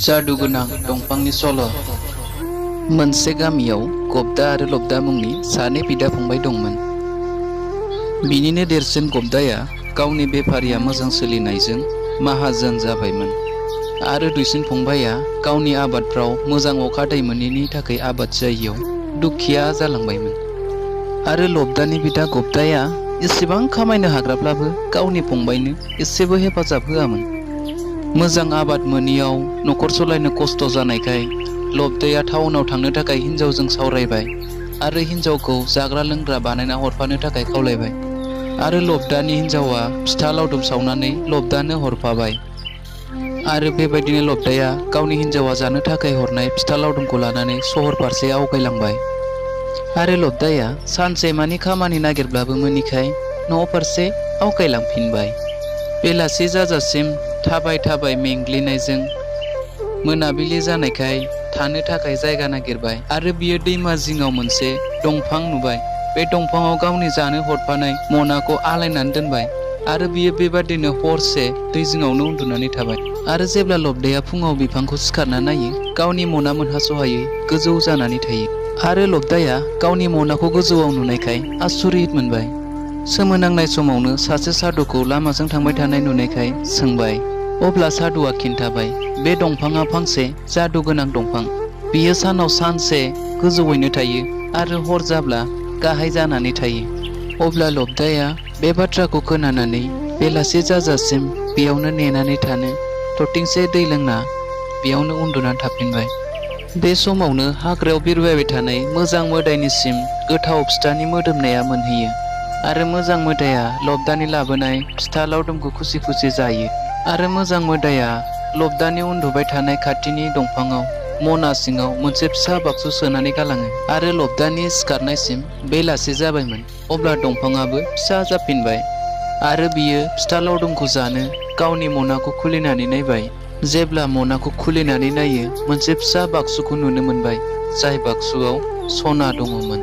जादु गोनां दंफांनि सल'। मोनसे गामियाव गब्दा आरो लब्दा मुंनि सानै बिदा फंबाय दंमोन। बिनिनो देरसिन गब्दाया गावनि बेफारिया मोजां सोलिनायजों माहाजोन जाबायमोन आरो दुइसिन फंबाया गावनि आबादफ्राव मोजां अखा दै मोनैनि थाखाय आबाद जायियाव दुखिया जालांबायमोन। आरो लब्दानि बिदा गब्दाया एसेबां खामायनो हाग्राब्लाबो गावनि फंबायनो एसेबो हेफाजाब होआमोन। मोजां आबाद मोनियाव न'खर सलायनो खस्थ' जानायखाय लब्दाया टाउनाव थांनो थाखाय हिनजावजों सावरायबाय आरो हिनजावखौ जाग्रा लोंग्रा बानायना हरफानो थाखाय खावलायबाय। आरो लब्दानि हिनजावा फिथा लावदुम सावनानै लब्दानो हरफाबाय। आरो बेबायदिनो लब्दाया गावनि हिनजावा जानो थाखाय हरनाय फिथा लावदुमखौ लानानै सहर फारसे आवगायलांबाय। आरो लब्दाया सानसे मानि खामानि नागिरब्लाबो मोनिखाय न' फारसे आवगायलांफिनबाय। बेलासि जाजासिम थाबाय थाबाय मेंग्लिनायजों मोनाबिलि जानायखाय थानो थाखाय जायगा नागिरबाय आरो बियो दैमा जिङाव मोनसे दंफां नुबाय। बे दंफाङाव गावनि जानो हरफानाय मनाखौ आलायनानै दोनबाय आरो बियो बेबादिनो हरसे दै जिङावनो उन्दुनानै थाबाय। आरो जेब्ला लब्दाया फुङाव बिफांखौ सिखारना नायो, गावनि मना मोनहास'हायै गोजौ जानानै थायो। आरो लब्दाया गावनि मनाखौ गोजौआव नुनायखाय आसुरित मोनबाय। सोमोनांनाय समावनो सासे साधुखौ लामाजों थांबाय थानाय नुनायखाय सोंबाय। अब्ला साधुआ खिन्थाबाय, बे दंफाङा फांसे जादु गोनां दंफां। बियो सानाव सानसे गोजौयैनो थायो आरो हर जाब्ला गाहाय जानानै थायो। अब्ला लब्दाया बे बाथ्राखौ खोनानानै बेलासि जाजासिम बेयावनो नेनानै थानो थरथिंसे दै लोंना बेयावनो उन्दुनानै थाफिनबाय। बे समावनो हाग्रायाव बिरबायबाय थानाय मोजां मोदायनिसिम गोथाव फिथानि मोदोमनाया मोनहैयो आरो मोजां मोदाया लब्दानि लाबोनाय फिथा लावदुमखौ खुसि खुसि जायो। आरो मोजां मोदाया लब्दानि उन्दुबाय थानाय खाथिनि दंफाङाव मना सिङाव मोनसे फिसा बाक्सु सोनानै गालाङो। आरो लब्दानि सिखारनायसिम बेलासि जाबायमोन। अब्ला दंफाङाबो फिसा जाफिनबाय आरो बियो फिथा लावदुमखौ जानो गावनि मनाखौ खुलिनानै नायबाय। जेब्ला मनाखौ खुलिनानै नायो, मोनसे फिसा बाक्सुखौ नुनो मोनबाय, जाय बाक्सुआव सना दङमोन।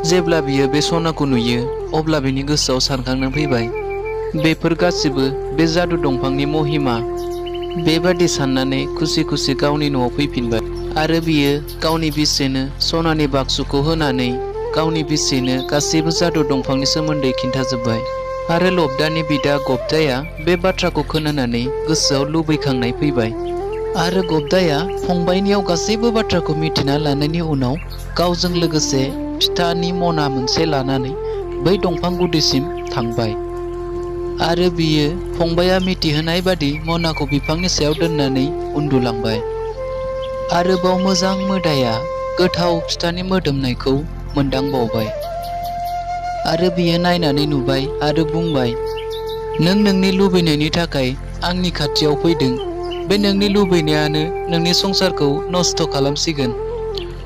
जेब्ला बियो बे सनाखौ नुयो, अब्ला बिनि गोसोआव सानखांनो फैबाय, बेफोर गासिबो बे जादु दंफांनि महिमा। बेबादि साननानै खुसि खुसि गावनि न'आव फैफिनबाय आरो बियो गावनि बिसिनो सनानि बाक्सुखौ होनानै गावनि बिसिनो गासैबो जादु दंफांनि सोमोन्दै खिन्थाजोब्बाय। आरो लब्दानि बिदा गब्दाया बे बाथ्राखौ खोनानानै गोसोआव लुबैखांनाय फैबाय। आरो गब्दाया फंबायनियाव गासैबो बाथ्राखौ मिथिना लानायनि उनाव गावजों लोगोसे फिथानि मना मोनसे लानानै बै दंफां गुदिसिम थांबाय। आरो बियो फंबाया मिथिहोनाय बादि मनाखौ बिफांनि सायाव दोननानै उन्दुलांबाय। आरोबाव मोजां मोदाया गोथाव फिथानि मोदोमनायखौ मोनदांबावबाय। आरो बियो नायनानै नुबाय आरो बुंबाय, नों नोंनि लुबैनायनि थाखाय आंनि खाथियाव फैदों। बे नोंनि लुबैनायानो नोंनि संसारखौ नस्थ' खालामसिगोन।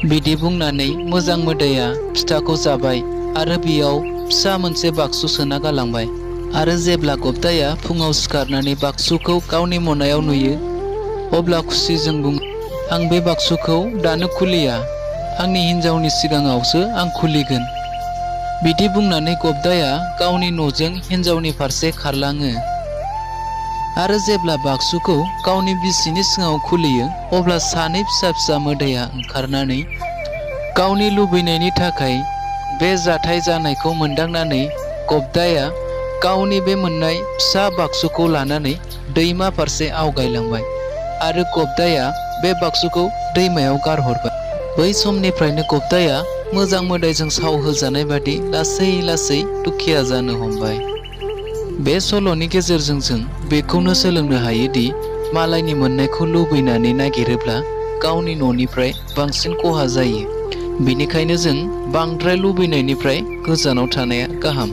बिदि बुंनानै मोजां मोदाया फिथाखौ जाबाय आरो बेयाव फिसा मोनसे बाक्सु सोना गालांबाय। आरो जेब्ला गब्दाया फुङाव सिखारनानै बाक्सुखौ गावनि मनायाव नुयो, अब्ला खुसिजों बुङो, आं बे बाक्सुखौ दानो खुलिया, आंनि हिनजावनि सिगाङावसो आं खुलिगोन। बिदि बुंनानै गब्दाया गावनि न'जों हिनजावनि फारसे खारलाङो। आरो जेब्ला बाक्सुखौ गावनि बिसिनि सिगाङाव खुलियो, अब्ला सानै फिसा फिसा मोदाया ओंखारनानै गावनि लुबैनायनि थाखाय बे जाथाय जानायखौ मोनदांनानै गब्दाया गावनि बे मोननाय फिसा बाक्सुखौ लानानै दैमा फारसे आवगायलांबाय आरो गब्दाया बे बाक्सुखौ दैमायाव गारहरबाय। बै समनिफ्रायनो गब्दाया मोजां मोदायजों साव होजानाय बादि लासै लासै दुखिया जानो हमबाय। बे सल'नि गेजेरजों जों बेखौनो सोलोंनो हायोदि मालायनि मोननायखौ लुबैनानै नागिरोब्ला गावनि न'निफ्राय बांसिन खहा जायो। बेनिखायनो जों बांद्राय लुबैनायनिफ्राय गोजानाव थानाया गाहाम।